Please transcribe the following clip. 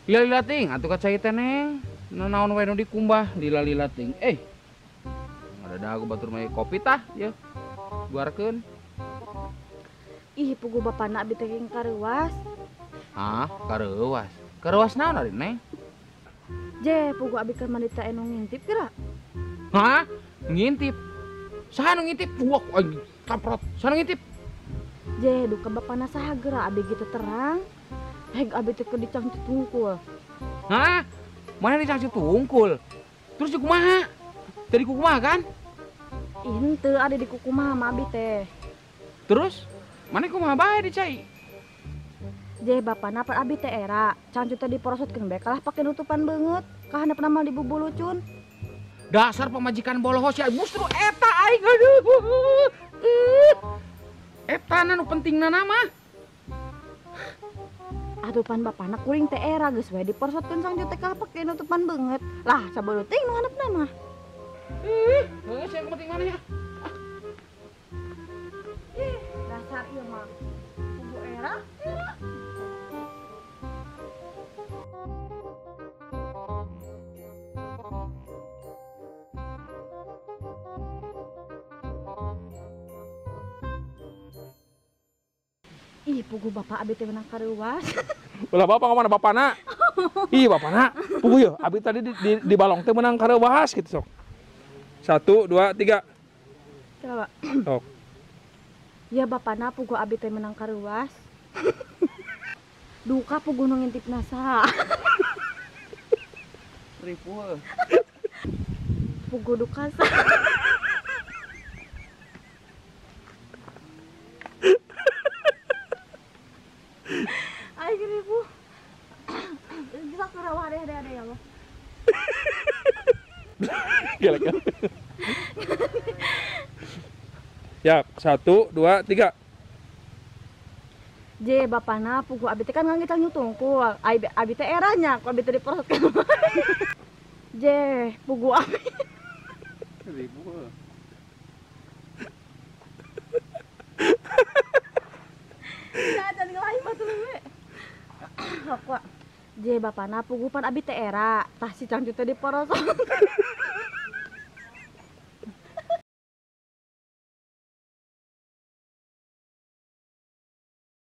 Lila-lila teuing atuh ka cai teh Neng. Nanaon we nu dikumbah lila-lila teuing. Ada dagu batur mah kopi tah yeuh. Guarkeun. Ih, puguh bapana abi teh geng kareuwas. Hah, kareuwas. Kareuwas naon ari Neng? Je, puguh abi keur mandi teh anu ngintip geura. Hah? Ngintip? Saha nu ngintip? Wah, aing kaprot. Saha nu ngintip? Je, duka bapana saha geura abi gitu terang. Heg abi teh keur dicangcut tungkul. Hah? Mana dicangcut tungkul? Terus di kumaha? Tadi kumaha kan? Ih, henteu ada di kukumaha mah abi teh. Terus? Mana kumaha bae dicai? Je, bapana pan abi teh era. Cangcut teh diporosotkeun bae kalah pake nutupan beungeut. Kahandapna mah dibubulucun. Dasar pamajikan bolohos ya, justru eta aing aduh. Eta na nu pentingna mah. Atuh pan bapana kuring teh era geus we diporosotkeun cangcut teh kalah pake nutupan beungeut. Lah, sabaru teuing nu handapna mah. Ih, geus yang penting mana ya? Ih, dasar ieu mah. Kubu era, era. Ih, puguh bapak abi teh menang kareuwas. Ulah bapak kemana bapana? Ih, bapana. Puguh yeuh, abi tadi di balong teh menang kareuwas gitu sok. 1, 2, 3. Coba. Sok. Ya bapana puguh abi teh menang kareuwas. Duka puguh nu ngintip nasa. Ripuh. Puguh duka sa. Aing ripuh. Bisa kerawah deh, deh, deh, ya Allah. Gila, gila. Ya, 1, 2, 3. Je, bapana puguh abi teh kan ngangge cangcut tungkul. Abi teh eranya, ku abi teh diporosotkeun. Je, puguh abi. Ripuh. Ya, jangan ngelahin mah tuh, we. Sok, Wak. Je, bapana puguh pan abi teh era. Tah si cangcut teh diporosot.